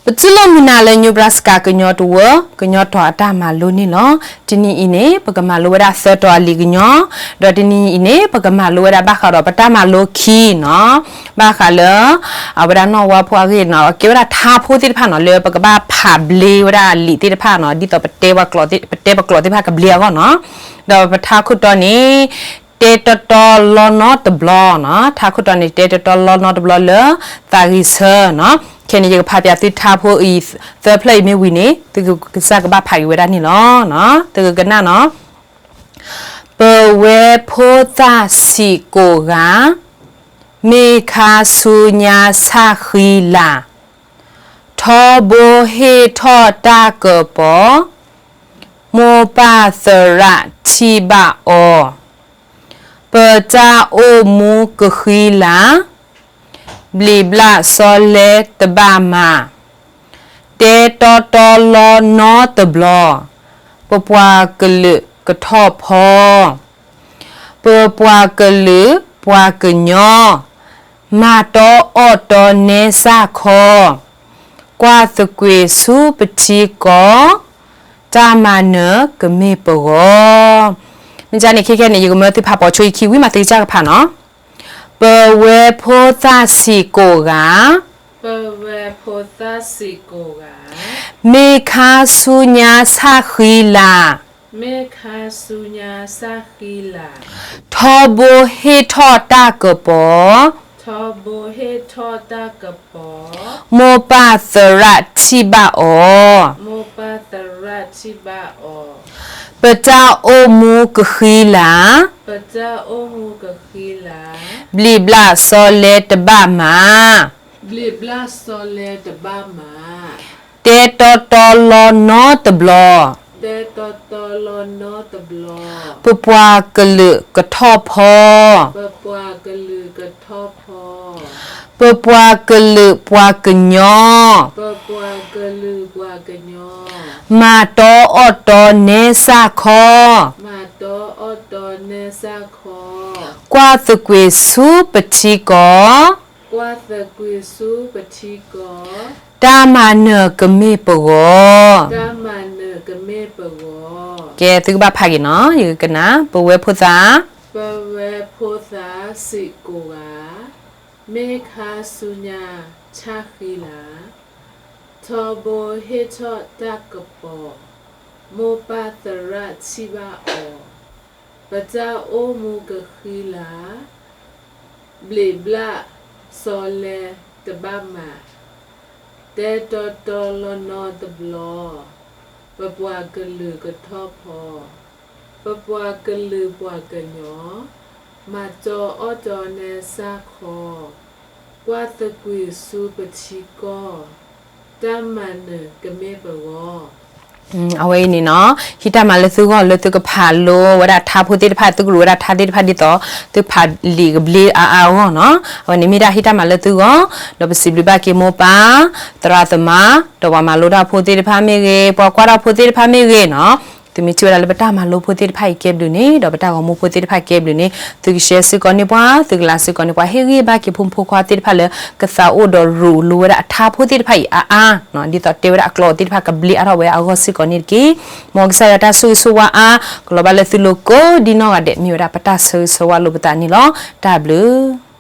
ပတူၢ်လိာ်မုာ်နၤလၢ Nebraska ကညီတဝၢ ကညီတီၤအတၢ်မၤလိန့ၣ်လီၤ. တနံၤအံၤန့ၣ် ပကမၤလိဝဲဒၣ်သၢတီၤအလံာ်ကညီ, ဒီးတနံၤအံၤန့ၣ် ပကမၤလိဝဲဒၣ်ဘၣ်ဃးဒီးပတၢ်မၤလိခံနီၤ, ဘၣ်ဃးလၢ အဝဲဒၣ်နီၢ်ဝါဖိအဂ့ၢ်နီၤ, ကဲဝဲဒၣ်ထါဖိသ့ၣ်တဖၣ်နီၤ လၢပကဘၣ်ဖးဘျ့ဝဲဒၣ်လံာ်သ့ၣ်တဖၣ်နီၤ, ဒ်သိးပတဲပှၤကျိာ်သ့ၣ် ပတဲပှၤကျိာ်သ့ၣ်တဖၣ်ကဘျ့အဂီၢ်နီၤ, ဒီးပထါခိၣ်တီန့ၣ် တဲတီတီလီနီတဘျီနီၤ, ထါခိၣ်တီန့ၣ် တဲတီတီလီနီတဘျီလၢ သးဂ့ၤဆၢနီၤ. ခဲန့ၣ် ယကဖးပၠးသုထါဖိအံၤ သၢဖျၢၣ်အံၤမ့ၢ်ဝံၤန့ၣ် သုကစၢ်ကဘၣ်ဖးက့ၤဝဲဒၣ်န့ၣ်လီၤ. သုကကနၣ်နီၤ. ပဝဲဖိသၣ်ဆံးကိးဂၤ, မ့ၢ်ခါဆူညါဆၣ်ဃံလၤ, ထီဘိဟ့ၣ်ထီၣ်တၢ်ကပီၤ, မိၢ်ပၢ်သရၣ်ထံၣ်ဘၣ်အီၤ, ပတၢ်အိၣ်မူကဃံလၤ, ဘျံးဘျၣ်စီၤလဲတဘၣ်မၤ, တဲတီတီလီနီတဘျီ, ပပှၤကလုာ်ကထီၣ်ဖီ ပပှၤကလုာ်ပှၤကညီ, မၤတီအီၣ်တီနဲစၢ်ခီ, ကွၢ်သကွံာ်ဆူပထံကီၢ်, တၢ်မၤနၢၤကမ့ၢ်ပဂီၢ်. မ့ၢ်န့ၣ် ခဲခဲန့ၣ် ယကမၢသုဖးပိာ်ဆိအခံဝံၤမး သုကစၢ်ကဖးနီၤ. ပဝဲဖိသၣ်ဆံးကိးဂၤ, ပဝဲဖိသၣ်ဆံးကိးဂၤ, မ့ၢ်ခါဆူညါဆၣ်ဃံလၤ, မ့ၢ်ခါဆူညါဆၣ်ဃံလၤ, ထီဘိဟ့ၣ်ထီၣ်တၢ်ကပီၤ, ထီဘိဟ့ၣ်ထီၣ်တၢ်ကပီၤ, မိၢ်ပၢ်သရၣ်ထံၣ်ဘၣ်အီၤ, မိၢ်ပၢ်သရၣ်ထံၣ်ဘၣ်အီၤ, ပတၢ်အိၣ်မူကဃံလၤ, ပတၢ်အိၣ်မူကဃံလၤ, ဘျံးဘျၣ်စီၤလဲတဘၣ်မၤ, ဘျံးဘျၣ်စီၤလဲတဘၣ်မၤ, တဲတီတီလီနီတဘျီ, တဲတီတီလီနီတဘျီ, ပပှၤကလုာ်ကထီၣ်ဖီ, ပပှၤကလုာ်ကထီၣ်ဖီ, ပပှၤကလုာ်ပှၤကညီ, ပပှၤကလုာ်ပှၤကညီ, မၤတီအီၣ်တီနဲစၢ်ခီ, မၤတီအီၣ်တီနဲစၢ်ခီ, ကွၢ်သကွံာ်ဆူပထံကီၢ်, ကွၢ်သကွံာ်ဆူပထံကီၢ်, တၢ်မၤနၢၤကမ့ၢ်ပဂီၢ်, တၢ်မၤနၢၤကမ့ၢ်ပဂီၢ်. ကဲ သုကဘၣ်ဖးက့ၤနီၤ, ယကကနၣ်, ပဝဲဖိသၣ်, ပဝဲဖိသၣ်ဆံးကိးဂၤ, မ့ၢ်ခါဆူညါဆၣ်ဃံလၤ, ထီဘိဟ့ၣ်ထီၣ်တၢ်ကပီၤ, မိၢ်ပၢ်သရၣ်ထံၣ်ဘၣ်အီၤ, ပတၢ်အိၣ်မူကဃံလၤ, ဘျံးဘျၣ်စီၤလဲတဘၣ်မၤ, တဲတီတီလီနီတဘျီ, ပပှၤကလုာ်ကထီၣ်ဖီ, ပပှၤကလုာ်ပှၤကညီ, မၤတီအီၣ်တီနဲစၢ်ခီ, ကွၢ်သကွံာ်ဆူပထံကီၢ်, တၢ်မၤနၢၤကမ့ၢ်ပဂီၢ်. အဝဲအံၤန့ၣ်နီၤ, ဟံးတၢ်မၤလၢသုဂီၢ်လၢသုကဖးလိဝဲဒၣ်ထါဖိသ့ၣ်တဖၣ်, သုကရူးဝဲဒၣ်ထါသ့ၣ်တဖၣ်ဒ်သိး သုဖးလံာ်ကဘျ့အါအါအဂီၢ်နီၤ. အဝဲန့ၣ်မ့ၢ်ဒၣ်ဟံးတၢ်မၤလၢသုဂီၢ်, ဒီးပစံးဘျုးဘၣ်က့ၤမိၢ်ပၢ်, သရၣ်သမါ, ဒီးပှၤမၤလိတၢ်ဖိသ့ၣ်တဖၣ်မ့ၢ်ဂ့ၤ, ပှၤကွၢ်တၢ်ဖိသ့ၣ်တဖၣ်မ့ၢ်ဂ့ၤနီၤ. သုမ့ၢ်ထံၣ်ဝဲဒၣ်လၢပတၢ်မၤလိဖိသ့ၣ်တဖၣ်အံၤကဲဘျုးန့ၣ်, ဒီးပတၢ်ဂီၤမူဖိသ့ၣ်တဖၣ်ကဲဘျုးန့ၣ်, သုကshareစ့ၢ်ကီးန့ၢ်ပှၤ, သုကlikeစ့ၢ်ကီးန့ၢ်ပှၤ, ဟ့ၣ်ဂံၢ်ဘါက့ၤဖိမုၣ်ဖိခွါသ့ၣ်တဖၣ်လၢ ကသးအိၣ်ဒီးရူးလိဝဲဒၣ်အထါဖိသ့ၣ်တဖၣ်အံၤအါအါ, ဒ်သိးတဲဝဲဒၣ်အကျိာ်သ့ၣ်တဖၣ်ကဘျ့အါထီၣ်ဝဲအဂီၢ်စ့ၢ်ကီးန့ၣ်တက့ၢ်. မ်ကစၢ်ယွၤတၢ်ဆိၣ်ဂ့ၤဆိၣ်ဝါအါ, ကလီၤဘၣ်လၢသုလိၤကိးဒ်နီၢ်ဂၤဒဲး, မ့ၢ်ဝဲဒၣ်ပတၢ်ဆၢဂ့ၤဆၢဝါလိာ်ပသးန့ၣ်လီၤ. တၢ်ဘျုး